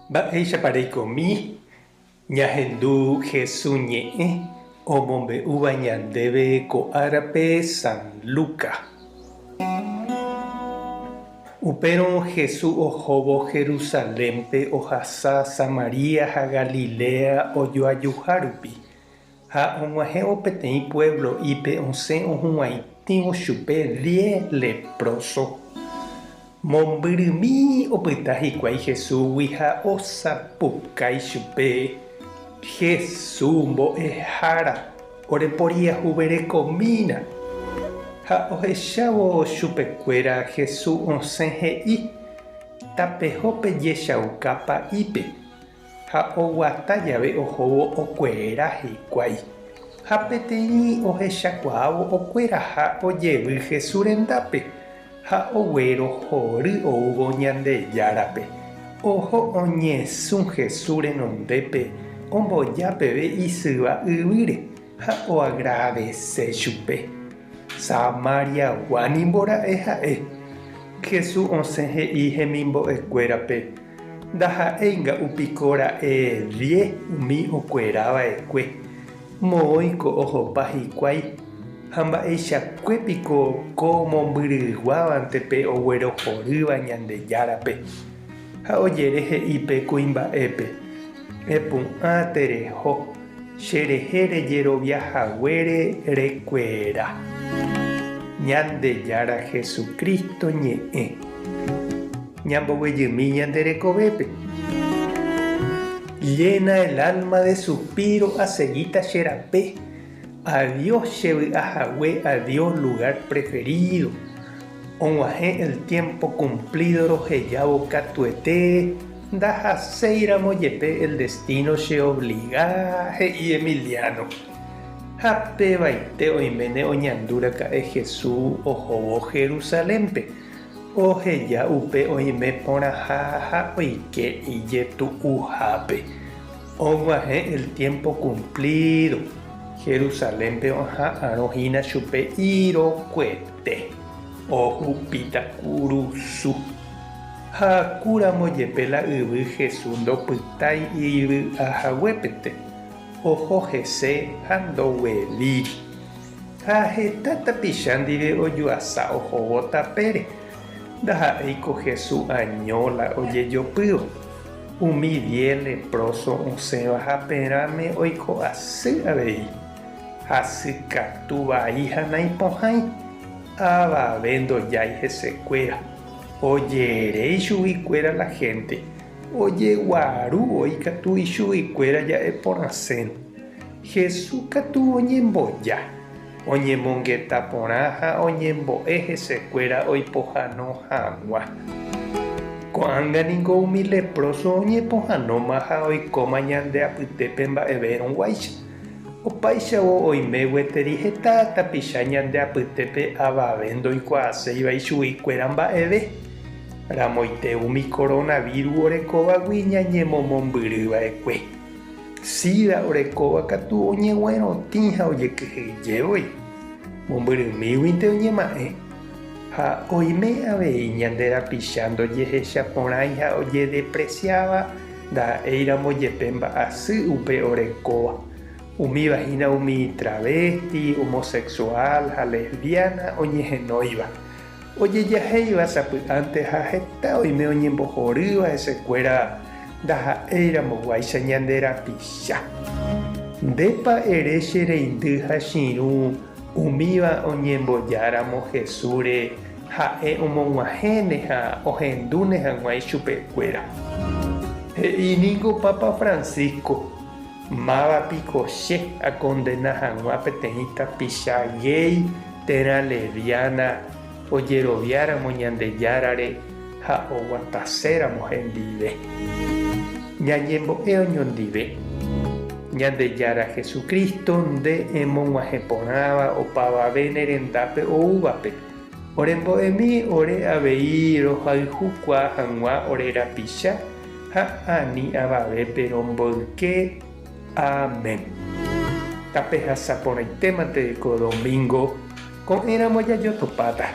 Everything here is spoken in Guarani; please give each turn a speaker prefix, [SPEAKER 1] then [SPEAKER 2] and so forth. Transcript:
[SPEAKER 1] Mba'éichapa reikomi ñahendu Hesu ñe'ẽ omombe'úva ñandéve ko árape San Luca. Upérõ Hesu ohóvo Jerusalénpe ohasa Samaria ha Galilea ojoajuha rupi. Ha og̃uahẽvo peteĩ puevlo'ípe osẽ ohug̃uaitĩvo chupe die lepróso. Mombyrymi opyta hikuái Jesúsgui ha osapukái chupe, Jesús Mbo'ehára, oreporiahuverekomína! Ha ohechávo chupekuéra Jesús osẽ he'i, Tapeho pejechauka pa'ípe. Ha oguata jave ohóvo okuera hikuái. Ha peteĩ ohechakuaávo okueraha ojevy Jesús rendápe, ha oguerohory oúvo Ñandejárape. Oho oñesũ Jesús renondépe omboja peve isyva yvýre ha oagradese chupe. Samariagua nimbo ra'e ha'e. Jesús osẽ he'i hemimbo'ekuérape, Ndaha'éi nga'u piko ra'e die umi okuera va'ekue, moõiko ohopa hikuái, ha mba'eichakue piko ko mombyryguávante pe oguerohorýva Ñandejárape. Ha ojere he'i pe kuimba'épe, Epu'ã tereho, che rehe rejerovia haguére rekuera. Ñandejára Jesucristo ñe'ẽ. Ñamboguejymi ñande rekovépe. Llena el alma de suspiro asegíta che rape, adiós che vy'a hague adiós lugar preferido, og̃uahẽ el tiempo cumplido rohejávo katuete ndahaséiramo jepe el destino che obliga, he'i Emiliano. Ha pevaite oiméne oñandu raka'e Jesús ohóvo Jerusalénpe. Oheja upe oime porãha ha oike ijetu'uhápe. Og̃uahẽ el tiempo cumplido, Jerusalénpe oha'arõ hína chupe irokuete, ohupíta kurusu. Ha kúramo jepe la yvy Jesús ndopytái ivy'a haguépente, oho hese ha ndoguevíri. Ha heta tapicha ndive ojuasa ohóvo tapére, ndaha'éiko Jesús año la ojejopýva. Umi die lepróso osẽva haperãme oiko asy avei. Hasykatu vai ha naipohãi, avave ndojái hesekuéra. Ojere ichuguikuéra la hénte, ojeguaru voi katu ichuguikuéra ja'e porãsérõ. Jesús katu oñemboja, oñemongeta porã ha oñembo'e hesekuéra oipohãno hag̃ua. Ko'ág̃a ningo umi lepróso oñepohãnóma ha oikóma ñande apytépe mba'evérõguáicha. Opáichavo oime gueteri heta tapicha ñande apytépe avave ndoikuaaséiva ichuguikuéra mba'eve. Ramoite umi koronavíru orekóvagui ñañemomombyry va'ekue. Sida orekóva katu oñeguerotĩ ha ojekyhyje voi, mombyrymíguinte oñema'ẽ, ha oime avei ñande rapicha ndojehecha porãi ha ojedepresiáva ndaha'éiramo jepe mba'asy upe orekóva. Umíva hína umi travesti, homosexual ha lesbiana oñehenóiva. Ojejahéiva sapy'ánte ha heta oime oñembohorýva hesekuéra ndaha'éiramoguáicha ñande rapicha. Ndépa ere che reindy ha chirũ umíva oñembojáramo Jesúsre ha'e omog̃uahẽne ha ohendúne hag̃ua ichupekuéra? He'i ningo Papa Francisco, Máva piko che akondena hag̃ua peteĩ tapicha gay térã lesbiana ojeroviáramo Ñandejárare ha oguataséramo hendive? Ñañembo'e oñondive. Ñandejára Jesucristo, nde emog̃uahẽ porãva opavave ne rendápe oúvape. Orembo'emi ore avei rohayhukuaa hag̃ua ore rapicha ha ani avavépe romboyke. Amén. Tapehasa porãitémante ko domingo, ko'ẽramo jajotopáta.